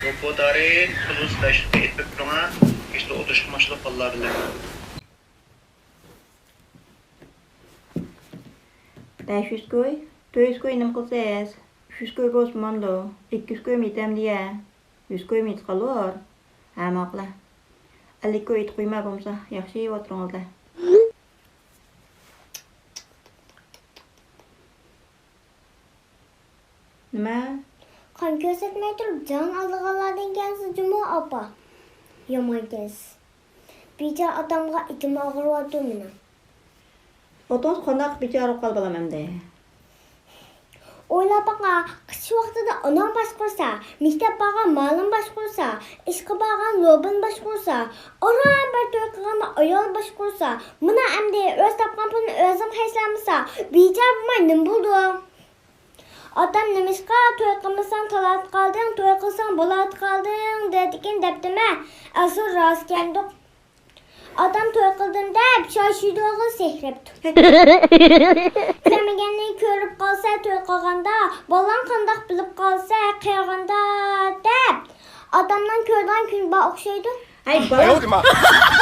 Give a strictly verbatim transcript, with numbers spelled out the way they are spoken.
بۇ تارىخ پۇل ئىزدەشلىككە ئېلىپ بېرىپ تۇرۇڭ، ھە. كەچتە ئولتۇرۇشقا باشلاپ بالىلار بىلەن. بەش يۈز كوي، تۆت يۈز كوي نېمە قىلىسىز؟ ئۈچ يۈز كوي بولسا بولمامدۇ؟ ئىككى يۈز كوي مېتەمدىيە. يۈز كوي مېتىقالۇر. ھە، ماقۇل. ئەللىك كوي ئېتىپ قويما بولمىسا، ياخشى يەپ ئولتۇرۇڭلار. نېمە؟ قان كۆرسەتمەي تۇرۇپ جان ئالىدىغانلاردىن ئىكەنسىز جۇمۇ ئاپا. يامانكەنسىز. بىچارە ئاتامغا ئىچىم ئاغرىۋاتىدۇ مېنىڭ. ئاتىڭىز قانداق بىچارە بولۇپ قالدى بالام ئەمدى؟ ئويلاپ باققىنا، قىش ۋاقتىدا ئانام باشقۇرسا، مەكتەپ بارغان مالىم باشقۇرسا، ئىشقا بارغان لوبىم باشقۇرسا، ئاران بىر توي قىلغاندا ئايال باشقۇرسا، مانا ئەمدى ئۆز تاپقان پۇلىنى ئۆزۈم خەجلەلمىسە، بىچارە بولماي نېمە بولىدۇ؟ ئاتام نېمىشقا توي قىلمىساڭ تالاتقا قالدىڭ، توي قىلساڭ بالاتقا قالدىڭ دەيدىكەن دەپتىمە. ئەسلى راستكەندۇق. ئاتام توي قىلدىم دەپ شاشىدۇغا سېھرەپتۇ. كۆرمىگەننى كۆرۈپ قالسا توي قىلغاندا، بالام قانداق بىلىپ قالسا قېرىغاندا دەپ ئاتامنىڭ كۆرىدىغان كۈنى بار ئوخشايدۇ. ھەي بالا.